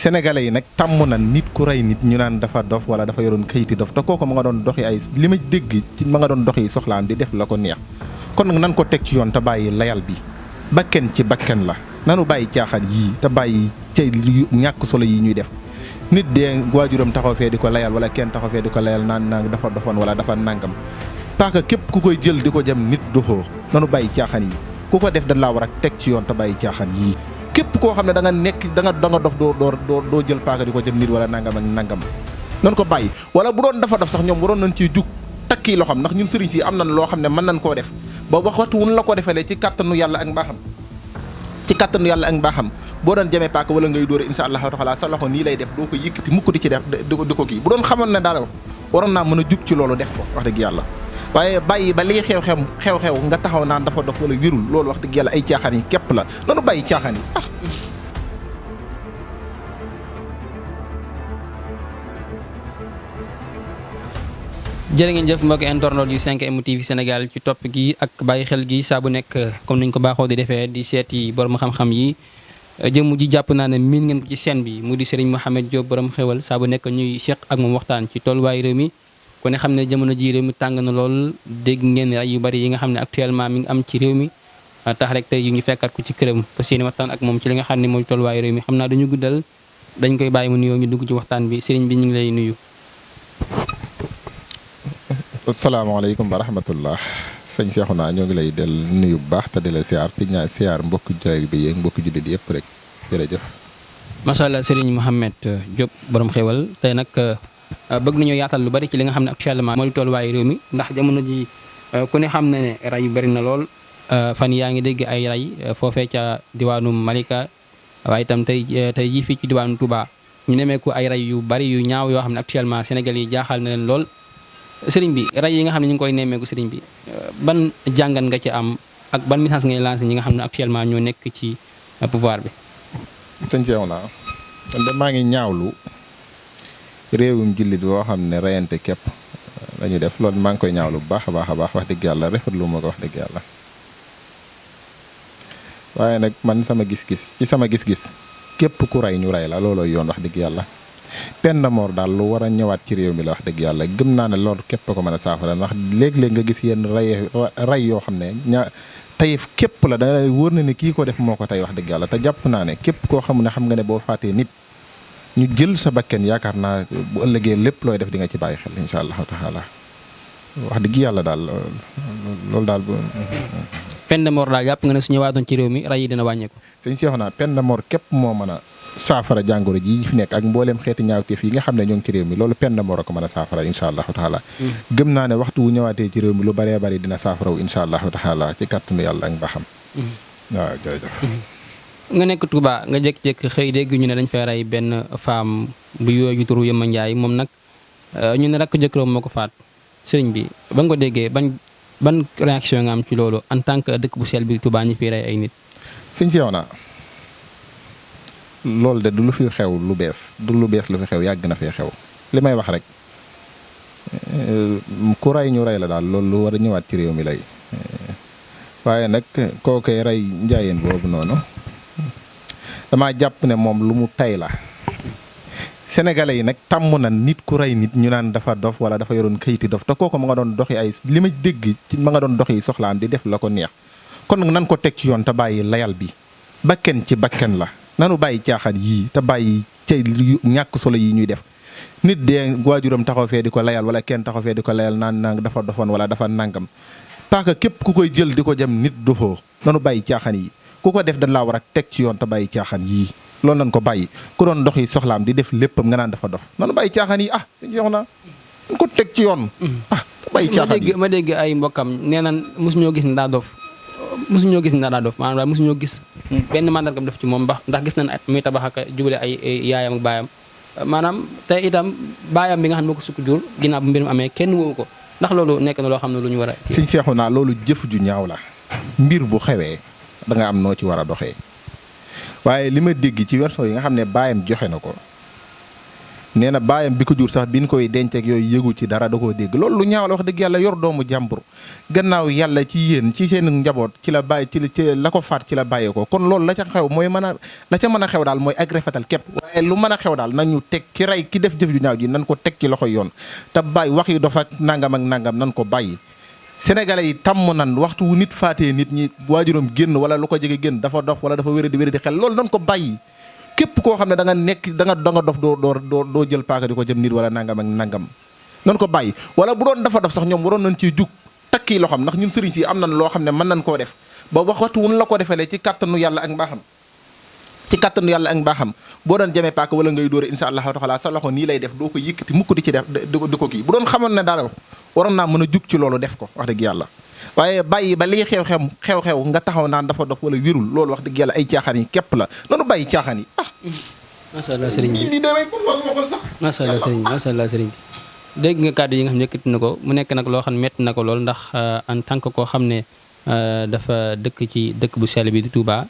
sénégalais yi nag tàmm na nit ku rey nit ñu naan dafa dof wala dafa yoroon kayiti dof te kooku ma nga doon doxi ay li ma dégg ci ma nga doon doxi soxlaam di def la ko neex kon nag nan ko teg ci yoon te bàyyi layal bi bakken ci bakken la nanu bàyyi caaxaan yii te bàyyi ca ñàkk solo yi ñuy def nit dee waajuram taxaw fee di ko layal wala kenn taxaw fee di ko layal naan dafa dofoon wala dafa nangam paaka képp ku koy jël di ko jëm nit dofoo nanu bàyyi caaxaan yi ku ko def dañ laa war a teg ci yoon te bàyyi caaxaan yii képp koo xam ne da nga nekk da nga dof doo jël paaka di ko jëm nit wala nangam ak nangam nan ko bàyyi wala bu doon dafa dof sax ñoom waroon nañ ciy jug takki loxam ndax ñun sëriñ si am nañ loo xam ne mën nañ koo def ba waxtu wun la ko defalee ci kàttanu yàlla ak mbaaxam boo doon jamee paaka wala ngay dóore insha allahu taala sa loxo nii lay def doo ko yëkkati mukk di ci def di ko kii bu doon xamoon ne daal waroon naa mën a jug ci loolu def ko wax dëgg yàlla waaye bàyyi ba lii xew nga taxaw naan dafa dof wala wérul loolu wax dëgg yàlla ay caaxaan yi képp la nanu bàyyi caaxaan yi jërë ngeen jëf mbokki internautes yu 5M TV Sénégal ci topp gi ak bàyyi xel gi saa bu nekk comme niñ ko baaxoo di defee di seeti borom xam-xam yi jëmm ji jàpp naa ne miin ngeen ko ci scène bi mu di Serigne Mouhamed Diop borom xewal saa bu nekk ñuy seq ak moom waxtaan ci tolluwaayu réew mi ku ne xam ne jamono ji réew mi tàng na lool dégg ngeen ray yu bari yi nga xam ne actuellement mi ngi am ci réew mi tax rek tey yu ngi fekkat ko ci këram fas yéene waxtaan ak moom ci li nga xam ne mooy tolluwaayu réew mi xam naa duñu guddal dañ koy bàyyi mu nuyoo ñu dugg ci waxtaan bi Serigne bi ñu ngi lay nuyu. asalaamaaleykum wa rahmatullah sëñ Seexuna ñoo ngi lay del nuyu bu baax te di la siyaar te ñaa siyaar mbokki jaay bi yeeg mbokki jullit yëpp rek jërëjëf. macha allah Serigne Mouhamed Diop borom xewal tey nag bëgg nañoo yaatal lu bari ci li nga xam ne actuellement moo di tolluwaayu réew mi ndax jamono ji ku ne xam ne ray yu bari na lool fan yaa ngi dégg ay ray foofee ca diwaanu Malika waaye itam tey jii fii ci diwaanu Touba ñu nemeeku ay ray yu bari yu ñaaw yoo xam ne actuellement Sénégal yi jaaxal na leen lool. sëriñ bi ray yi nga xam ne ñu ngi koy nemmeeku sëriñ bi ban jàngat nga ci am ak ban message ngay lancé ñi nga xam ne actuellement ñoo nekk ci pouvoir bi. sëñ Seexuna maa ngi ñaawlu réewum jullit boo xam ne reyante képp la ñu def loolu maa ngi koy ñaawlu bu baax a baax wax dëgg yàlla rafetlu ma ko wax dëgg yàlla waaye nag man sama gis-gis képp ku rey ñu rey la looloo yoon wax dëgg yàlla. peine de mort daal lu war a ñëwaat ci réew mi la wax dëgg yàlla gëm naa ne loolu képp ko mën a saafara ndax léeg-léeg nga gis yenn ray yoo xam ne tayif képp la da ngay wóor na ne kii ko def moo ko tey wax dëgg yàlla te jàpp naa ne képp koo xam ne xam nga ne boo faatee nit ñu jël sa bakken yaakaar naa bu ëllëgee lépp looy def di nga ci bàyyi xel insha allahu taala wax dëgg yàlla daal loolu daal peine de mort daal jàpp nga ne su ñëwaatoon ci réew mi ray yi dina wàññeeku. sëñ Seexuna peine de mort képp moo mën a saafara jàngoro ji fi nekk ak mbooleem xeeti ñaawteef yi nga xam ne ñoo ngi ci réew mi loolu peine de mort a ko mën a saafara insha allahu taala gëm naa ne waxtu wu ñëwaatee ci réew mi lu bëree bëri dina saafarawu insha allahu taala ci kàttanu yàlla ak mbaaxam waaw jërëjëf nga nekk Touba nga jékki-jékki xëy dégg ñu ne dañ fay rey benn femme bu yooju turu Yëmma Njaay moom nag ñu ne rakk jëkkëram moo ko faat sëriñ bi ba nga ko déggee ban réaction nga am ci loolu en tant que dëkk bu sell bi Touba ñi fiy rey ay nit. sëñ Seexuna loolu de du lu fi xew lu bees lu fi xew yàgg na fee xew li may wax rek ku rey ñu rey la daal loolu lu war a ñëwaat ci réew mi lay waaye nag koo koy rey njaayeen boobu noonu dama jàpp ne moom lu mu tay la sénégalais yi nag tàmm na nit ku rey nit ñu naan dafa dof wala dafa yoroon kayiti dof te kooku ma nga doon doxi ay li ma dégg ci ma nga doon doxi soxlaam di def la ko neex kon nag nan ko teg ci yoon te bàyyi layal bi bakken ci bakken la nanu bàyyi caaxaan yii te bàyyi ca ñàkk solo yi ñuy def nit dee waajuram taxaw fee di ko layal wala kenn taxaw fee di ko layal naan dafa dofoon wala dafa nangam paaka képp ku koy jël di ko jëm nit dofoo nanu bàyyi caaxaan yi ku ko def dañ laa war a teg ci yoon te bàyyi caaxaan yii loolu nañ ko bàyyi ku doon dox yi soxlaam di def léppam nga naan dafa dof nanu bàyyi caaxaan yi dañ soxna nañ ko teg ci yoon bàyyi caaxaan yi ma dégg ay mbokkam nee nan mosuñoo gis ndaa dof maanaam mosuñoo gis benn mandargam def ci moom ndax gis nañ muy tabax ak jubale ay yaayam ak baayam maanaam te itam baayam bi nga xam ne moo ko sukk jur ginnaaw bu mbir mi amee kenn woowu ko ndax loolu nekk na loo xam ne lu ñu war a sëñ Seexuna loolu jëf ju ñaaw la mbir bu xewee da nga am noo ci war a doxee waaye li ma dégg ci version yi nga xam ne baayam joxe na ko nee na baayam bi ko jur sax bi ñu koy denceeg yooyu yëgu ci dara da koo dégg loolu lu ñaaw la wax dëgg yàlla yor doomu jàmbur gannaaw yàlla ci yéen ci seen njaboot ci la bàyyi ci la ko faat ci la bàyyee ko kon loolu la ca xew mooy mën a la ca mën a xew daal mooy ak rafetal képp waaye lu mën a xew daal nañu teg ki rey ki def jëf ju ñaaw ji nan ko teg ci loxo yoon te bàyyi wax yi dafa nangam ak nangam nan ko bàyyi sénégalais yi tàmm nan waxtu wu nit faatee nit ñi waajuram génn wala lu ko jege génn dafa dof wala dafa wéra di xel loolu nan ko bàyyi képp koo xam ne da nga nekk da nga dof doo jël paaka di ko jëm nit wala nangam ak nangam nan ko bàyyi wala bu doon dafa dof sax ñoom waroon nañ ciy jug takki loxam ndax ñun sëriñ si am nañ loo xam ne mën nañ koo def ba waxtu wun la ko defalee ci kàttanu yàlla ak mbaaxam ci kàttanu yàlla ak mbaaxam boo doon jamee paaka wala ngay dóore insha allahu taala sa loxo nii lay def doo ko yëkkati mukk di ci def di ko kii bu doon xamoon ne daal waroon naa mën a jug ci loolu def ko wax dëgg yàlla waaye bàyyi ba lii xew-xew nga taxaw naan dafa dof wala wérul loolu wax dëgg yàlla ay caaxaan yi képp la nanu bàyyi caaxaan yi macha allah sëriñ bi lii demee pour ma ko sax macha allah sëriñ bi macha allah sëriñ bi dégg nga kàddu yi nga xam ne yëkkati na ko mu nekk nag loo xam ne métti na ko lool ndax en tant que koo xam ne dafa dëkk ci dëkk bu sell bi di Touba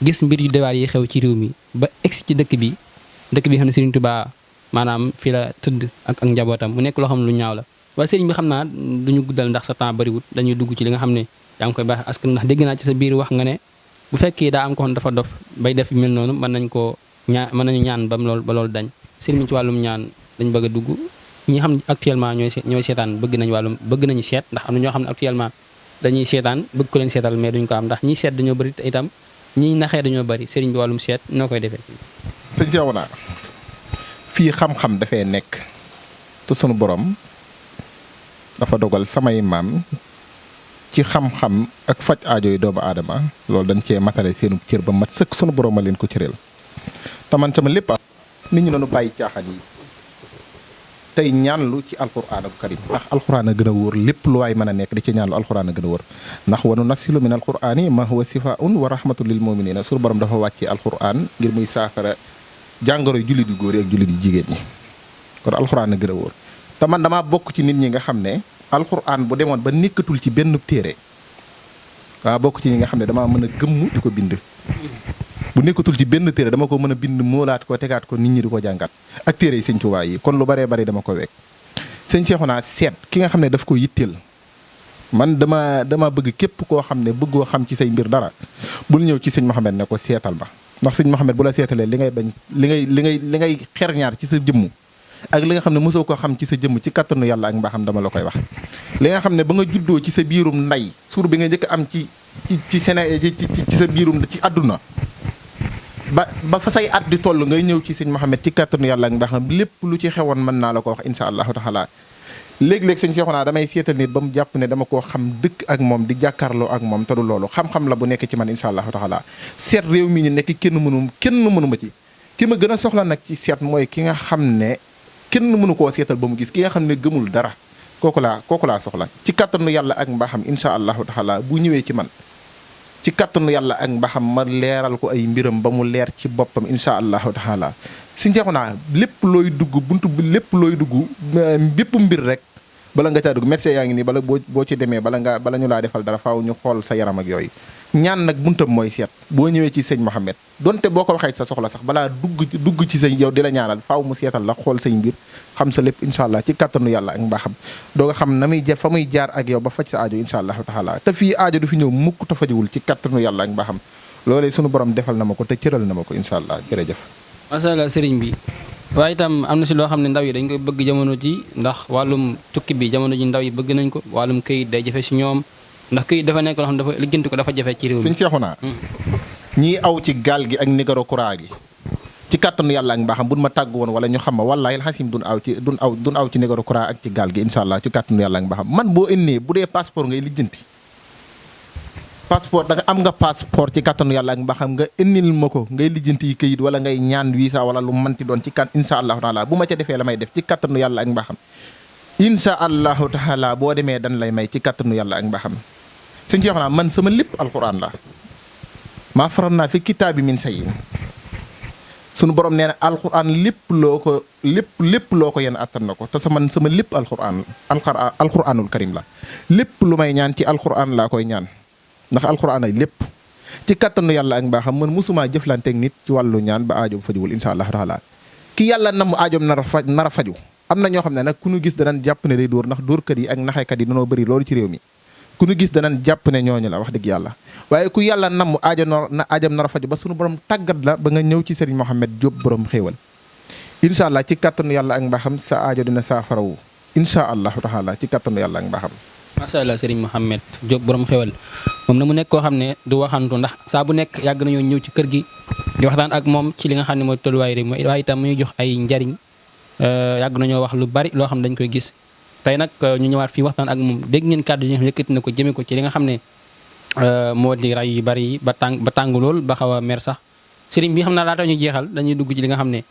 gis mbir yu dewaar yi xew ci réew mi ba egsi ci dëkk bi xam ne Serigne Touba maanaam fi la tëdd ak njabootam mu nekk loo xam ne lu ñaaw la waaye sëriñ bi xam naa duñu guddal ndax sa temps bariwut dañuy dugg ci li nga xam ne yaa ngi koy baax askan ndax dégg naa ci sa biir wax nga ne bu fekkee daa am ko xam dafa dof bay def mel noonu mën nañu ñaan ba loolu dañ sëriñ bi ci wàllum ñaan dañ bëgg a dugg ñi xam ne actuellement ñooy seetaan bëgg nañu seet ndax am na ñoo xam ne actuellement dañuy seetaan bëgg ko leen seetal mais duñ ko am ndax ñiy seet dañoo bëri te itam ñiy naxee dañoo bëri sëriñ bi wàllum seet noo koy defee. sëñ Cheikhouna fii xam-xam dafay nekk te sunu borom dafa dogal samay maam ci xam-xam ak faj aajo yi doomu aadama loolu dañ cee matale seenu cër ba mat sëkk sunu borom ma leen ko cëréel te man sama lépp nit ñi doon bàyyi caaxaan yi tey ñaanlu ci alquran ak karim ndax alquran a gën a wóor lépp lu waay mën a nekk di ci ñaanlu alquran a gën a wóor ndax wanu nasilu min alqurani ma huwa sifaun wa rahmatul lil muminina sunu borom dafa wàcce alquran ngir muy saafara jàngoro jullit yu góor yi ak jullit yu jigéen ñi kon alquran a gën a wóor te man damaa bokk ci nit ñi nga xam ne alquran bu demoon ba nekkatul ci benn téere waa bokk ci ñi nga xam ne damaa mën a gëmm di ko bind bu nekkatul ci benn téere dama ko mën a bind moolaat ko tegaat ko nit ñi di ko jàngat ak téere yi sëñ Tuubaa yi kon lu baree bari dama ko wekk sëñ Cheikhouna seet ki nga xam ne daf ko yitteel man dama bëgg képp koo xam ne bëggoo xam ci say mbir dara bul ñëw ci sëñ Mouhamed ne ko seetal ma ndax sëñ Mouhamed bu la seetalee li ngay bañ li ngay xerñaar ci sa jëmm ak li nga xam ne mosoo ko xam ci sa jëmm ci kattanu yàlla ak mbaaxam dama la koy wax li nga xam ne ba nga juddoo ci sa biirum nday suur bi nga njëkk am ci sa biirum ci àdduna ba fa say at di toll ngay ñëw ci sëñ Mouhamed ci kattanu yàlla ak mbaaxam lépp lu ci xewoon mën naa la ko wax insha allahu taala léeg-léeg sëñ Cheikhouna damay seetal nit ba mu jàpp ne dama koo xam dëkk ak moom di jàkkaarloo ak moom te du loolu xam-xam la bu nekk ci man insha allahu taala seet réew mi ñu nekk kenn mënu ma ci ki ma gën a soxla nag ci seet mooy ki nga xam ne kenn mënu koo seetal ba mu gis ki nga xam ne gëmul dara kooku laa soxla ci kattanu yàlla ak mbaaxam insha allahu taala bu ñëwee ci man ci kattanu yàlla ak mbaxam ma leeral ko ay mbiram ba mu leer ci boppam insha allahu taala sëñ Cheikhouna lépp looy dugg buntu bi lépp looy dugg bépp mbir rek bala nga caa dugg médecin yaa ngi nii bala boo ci demee bala ñu laa defal dara faaw ñu xool sa yaram ak yooyu ñaan nag buntam mooy seet boo ñëwee ci sëñ Mouhamed donte boo ko waxee sa soxla sax balaa dugg ci sëñ yow di la ñaanal faaw mu seetal la xool say mbir xam sa lépp incha allah ci kattanu yàlla ak mbaaxam doo nga xam na muy fa muy jaar ak yow ba faj sa aajo incha allahu taala te fii aajo du fi ñëw mukk te fajiwul ci kattanu yàlla ak mbaaxam loolee sunu borom defal na ma ko te cëral na ma ko incha allah jërëjëf. macha allah sëriñ bi waaye itam am na si loo xam ne ndaw yi dañ koy bëgg jamono ji ndax wàllum tukki bi jamono ji ndaw yi bëgg nañ ko wàllum këyit day jafe si ñoom ndax këyit dafa nekk loo xam ne dafa lijjanti ko dafa jafe ci réew mi. sëñ Cheikhouna ñii aw ci gaal gi ak Nicaragua gi ci kàttanu yàlla ak mbaaxam buñ ma tàgg woon wala ñu xam ma wallaahi alxasim duñ aw ci Nicaragua ak ci gaal gi incha allah ci kàttanu yàlla ak mbaaxam man boo innee bu dee passeport ngay lijjanti passeport da nga am nga passeport ci kàttanu yàlla ak mbaaxam nga innil ma ko ngay lijjanti yi këyit wala ngay ñaan visa wala lu manti doon ci kan incha allahu taala bu ma ca defee la may def ci kàttanu yàlla ak mbaaxam incha allahu taala boo demee dan lay may ci kàttanu yàlla ak mbaaxam sëñ Cheikhouna man sama lépp alquran la maa faral naa fi kitaabi min sayin sunu borom nee na alquran lépp loo ko yéen attan na ko te sama lépp alquranul karim la lépp lu may ñaan ci alquran laa koy ñaan ndax alquran ay lépp ci kattanu yàlla ak mbaaxam man mosumaa jëflanteeg nit ci wàllu ñaan ba aajo fajiwul insha allahu taala ki yàlla namm aajoom nar a faju am na ñoo xam ne nag ku ñu gis danañ jàpp ne day dóor ndax dóorkat yi ak naxekat yi danoo bëri loolu ci réew mi ku ñu gis danañ jàpp ne ñooñu la wax dëgg yàlla waaye ku yàlla namm aajoom nar a faju ba suñu borom tàggat la ba nga ñëw ci Serigne Mohamed Diop borom xéewal incha allah ci kattanu yàlla ak mbaaxam sa aajo dina saafarawu incha allahu taala ci kattanu yàlla ak mbaaxam. macha allah Serigne Mohamed Diop borom xéewal moom na mu nekk koo xam ne du waxantu ndax saa bu nekk yàgg nañoo ñëw ci kër gi di waxtaan ak moom ci li nga xam ne mooy tolluwaay réew mi waaye itam mu ñuy jox ay njariñ yàgg nañoo wax lu bari loo xam ne dañ koy gis tey nag ñu ñëwaat fii waxtaan ak moom dégg ngeen kàddu yi nga xam ne yëkkati na ko jëmee ko ci li nga xam ne moo di ray yu bari yi ba tàng lool ba xaw a mer sax Serigne bi xam naa laata ñu jeexal dañuy dugg ci li nga xam ne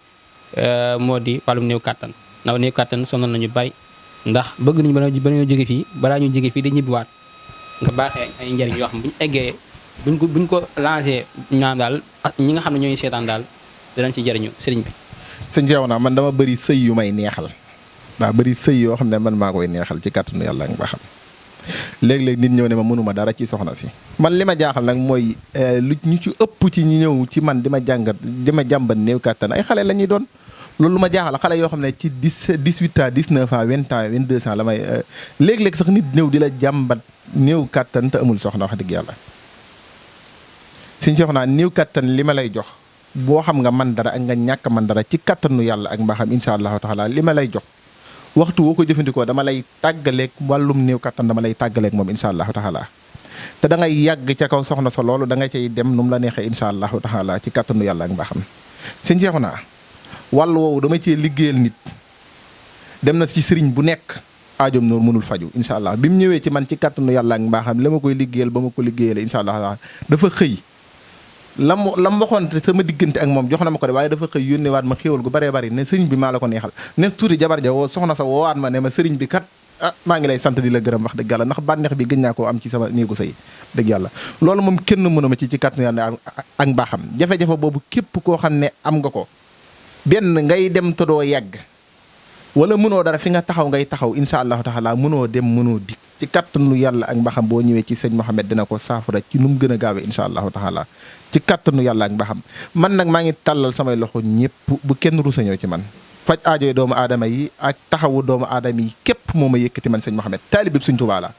moo di wàllum néew kàttan ndax néew kàttan sonal nañu bari ndax bëgg nañu ba ñoo jóge fii balaa ñu jóge fii di ñibbiwaat nga baaxee ay njariñ yoo xam bu ñu eggee buñ ko lancé ñaan daal ñi nga xam ne ñooy seetaan daal danañ ci jariñu Serigne bi. sëñ Cheikhouna man dama bëri sëy yu may neexal daa bëri sëy yoo xam ne man maa koy neexal ci kàttanu yàlla ak mbaaxam léeg-léeg nit ñëw ne ma mënuma dara ci soxna si man li ma jaaxal nag mooy lu ñu ci ëpp ci ñi ñëw ci man di ma jàmbat néew kàttan ay xale la ñuy doon loolu lu ma jaaxal xale yoo xam ne ci 18 ans 19 ans 20 ans 22 ans la may léeg-léeg sax nit ñëw di la jàmbat néew kàttan te amul soxna wax dëgg yàlla sëñ Cheikhouna néew kàttan li ma lay jox boo xam nga man dara ak nga ñàkk man dara ci kattanu yàlla ak mbaaxam incha allahu taala li ma lay jox waxtu woo ko jëfandikoo dama lay tàggaleeg wàllum néew kattan dama lay tàggaleeg moom incha allahu taala te da ngay yàgg ca kaw soxna sa loolu da nga cay dem nu mu la neexee incha allahu taala ci kattanu yàlla ak mbaaxam sëñ Cheikhouna wàll woowu dama cee liggéeyal nit dem na ci sëriñ bu nekk aajoom noonu mënul faju incha allah bi mu ñëwee ci man ci kattanu yàlla ak mbaaxam la ma koy liggéeyal ba ma ko liggéeyale incha allah dafa xëy lam waxoon sama diggante ak moom jox na ma ko de waaye dafa xëy yónneewaat ma xéewal gu baree bari ne sëriñ bi maa la ko neexal nes tuuti jabar ja woo soxna sa woowaat ma ne ma sëriñ bi kat maa ngi lay sant di la gërëm wax dëgg yàlla ndax bànneex bi gën naa koo am ci sama néegu sëy dëgg yàlla loolu moom kenn mënu ma ci kàttanu yàlla ak mbaaxam jafe-jafe boobu képp koo xam ne am nga ko benn ngay dem te doo yàgg wala mënoo dara fi nga taxaw ngay taxaw incha allahu taala mënoo dem mënoo dikk ci kattanu yàlla ak mbaxam boo ñëwee ci sëñ Mohamed dina ko saafara ci nu mu gën a gaawee incha allahu taala ci kattanu yàlla ak mbaxam man nag maa ngi tàllal samay loxo ñëpp bu kenn rusa ñëw ci man faj aajoy doomu aadama yi ak taxawu doomu aadama yi képp moo ma yëkkati man sëñ Mohamed taalib bi sëñ Tuubaa la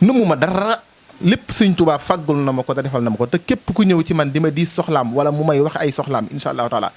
numu ma dara lépp sëñ Tuubaa faggul na ma ko te defal na ma ko te képp ku ñëw ci man di ma diis soxlaam wala mu may wax ay soxlaam incha allahu taala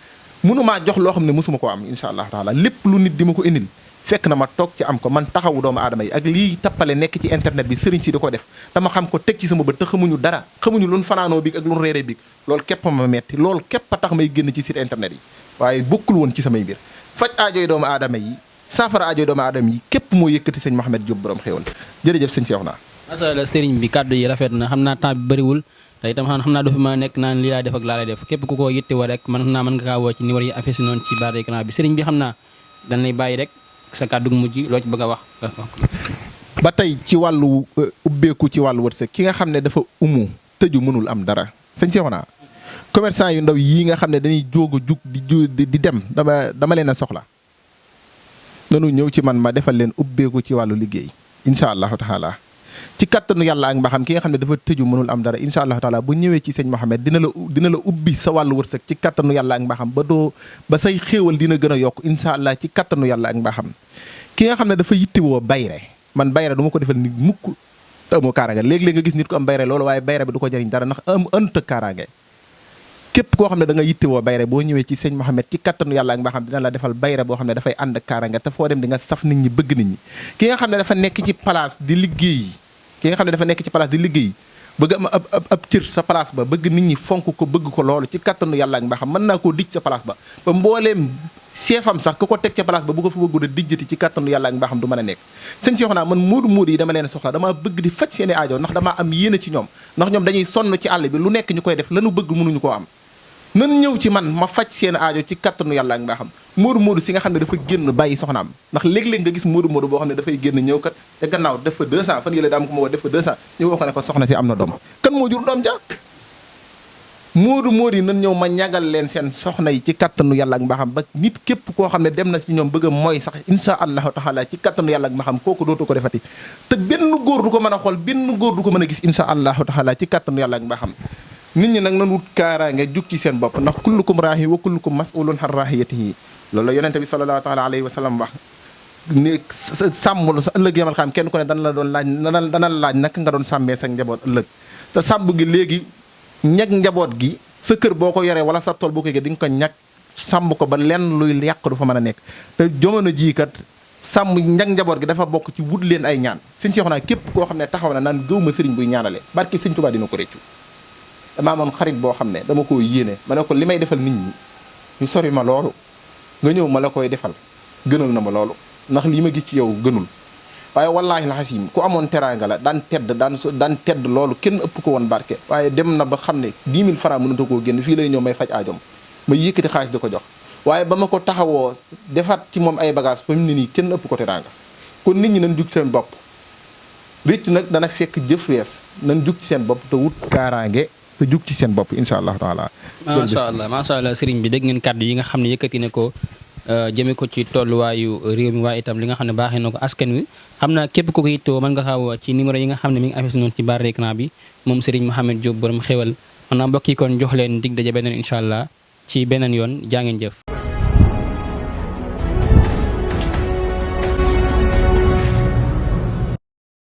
mënumaa jox loo xam ne mosuma ko am incha allahu taala lépp lu nit di ma ko indil fekk na ma toog ci am ko man taxawu doomu aadama yi ak lii tappale nekk ci internet bi sëriñ si di ko def dama xam ko teg ci sama bët te xamuñu dara xamuñu lu fanaanoo bi ak lu réere bi loolu képp ma metti loolu képp a tax may génn ci site internet yi waaye bokkul woon ci samay mbir faj aajooy doomu aadama yi saafara aajooy doomu aadama yi képp moo yëkkati sëñ Mohamed Diop borom xéewal jërëjëf sëñ Cheikhouna. macha allah sëriñ bi kàddu yi rafet na xam naa temps bi bëriwul te itam xam naa du fi ma nekk naan lii laay def ak laa lay def képp ku ko yittewoo rek mën nga kaa woo ci numéro yi affiché noonu ci barre écran bi sëriñ bi xam naa dañ lay bàyyi rek sa kàddu gu mujj loo ci bëgg a wax. ba tey ci wàllu ubbeeku ci wàllu wërsëg ki nga xam ne dafa tëju mënul am dara sëñ Cheikhouna commerçant yu ndaw yii nga xam ne dañuy jóg a jug di dem dama leen a soxla nanu ñëw ci man ma defal leen ubbeeku ci wàllu liggéey incha allahu taala ci kattanu yàlla ak mbaxam ki nga xam ne dafa tëju mënul am dara incha allahu taala bu ñëwee ci sëñ Mohamed dina la ubbi sa wàllu wërsëg ci kattanu yàlla ak mbaxam ba say xéewal dina gën a yokk incha allah ci kattanu yàlla ak mbaxam ki nga xam ne dafa yittewoo bayre man bayre du ma ko defal nit mukk te amoo kaaraange léeg-léeg nga gis nit ko am bayre loolu waaye bayre bi du ko jariñ dara ndax ënt kaaraange képp koo xam ne da nga yittewoo bayre boo ñëwee ci sëñ Mohamed ci kattanu yàlla ak mbaxam dina la defal bayre boo xam ne dafay ànd kaaraange te foo dem di nga saf nit ñi bëgg nit ñi ki nga xam ne dafa nekk ci place di liggéey bëgg am ab cër sa place ba bëgg nit ñi fonk ko bëgg ko loolu ci kattanu yàlla ak mbaxam mën naa koo dij sa place ba mbooleem chefam sax ku ko teg ca place ba bu ko fa bëggu a dijjati ci kattanu yàlla ak mbaxam du mën a nekk sëñ Cheikhouna man moodu yi dama leen soxla dama bëgg di faj seeni aajo ndax damaa am yéene ci ñoom ndax ñoom dañuy sonn ci àll bi lu nekk ñu koy def lanu bëgg mënuñu koo am nan ñëw ci man ma faj seen aajo ci kattanu yàlla ak mbaaxam moodu si nga xam ne dafa génn bàyyi soxnaam ndax léeg-léeg nga gis moodu boo xam ne dafay génn ñëw kat te gannaaw def fa 200 fan yële daam ko ma woo def fa 200 ñu woo ko ne ko soxna si am na doom kan moo jur doom ja moodu yi nan ñëw ma ñagal leen seen soxna yi ci kattanu yàlla ak mbaaxam ba nit képp koo xam ne dem na ci ñoom bëgg a mooy sax insha allahu taala ci kattanu yàlla ak mbaaxam kooku dootu ko defati te benn góor du ko mën a xool benn góor du ko mën a gis insha allahu taala ci kattanu yàlla ak mbaaxam nit ñi nag nan wut kaaraange jug ci seen bopp ndax kullukum raahi wa kullukum mas'ulun an raahiyatihi loolu la yonente bi sallallahu taala alayhi wa sallam wax ni sàmm sa ëllëg yamal xam kenn ku ne dana la doon laaj dana la laaj naka nga doon sàmmee sa njaboot ëllëg te sàmm gi léegi ñag njaboot gi sa kër boo ko yoree wala sa tool boo ko yëgee di nga ko ñag sàmm ko ba lenn luy yàq du fa mën a nekk te jamono jii kat sàmm ñag njaboot gi dafa bokk ci wut leen ay ñaan suñ seexu naa képp koo xam ne taxaw na naan gëw ma sëriñ buy ñaanale barki sëñ Tuubaa dina ko réccu dama amoon xarit boo xam ne dama ko yéene ma ne ko li may defal nit ñi ñu sori ma loolu nga ñëw ma la koy defal gënal na ma loolu ndax lii ma gis ci yow gënul waaye wallaahi la xasim ku amoon teraanga la daan tedd loolu kenn ëpp ko woon barke waaye dem na ba xam ne 10 000 francs mënut a koo génn fii lay ñëw may faj aajom ma yëkkati xaalis di ko jox waaye ba ma ko taxawoo defaat ci moom ay bagage fa mu ne nii kenn ëpp ko teraanga kon nit ñi nañ jug seen bopp rëcc nag dana fekk jëf wees nañ jug ci seen bopp te wut kaaraange te jug ci seen bopp incha allah taala macha allah sëriñ bi dégg ngeen kàddu yi nga xam ne yëkkati na ko jëme ko ci tolluwaayu réew mi waaye itam li nga xam ne baaxee na ko askan wi xam naa képp ku ko yittoo mën nga xaw ci numéro yi nga xam ne mi ngi affiché noonu ci barre écran bi moom Serigne Mouhamed Diop borom xéwal man naa mbokk yi kon jox leen dig daje beneen incha allah ci beneen yoon jaa ngeen jëf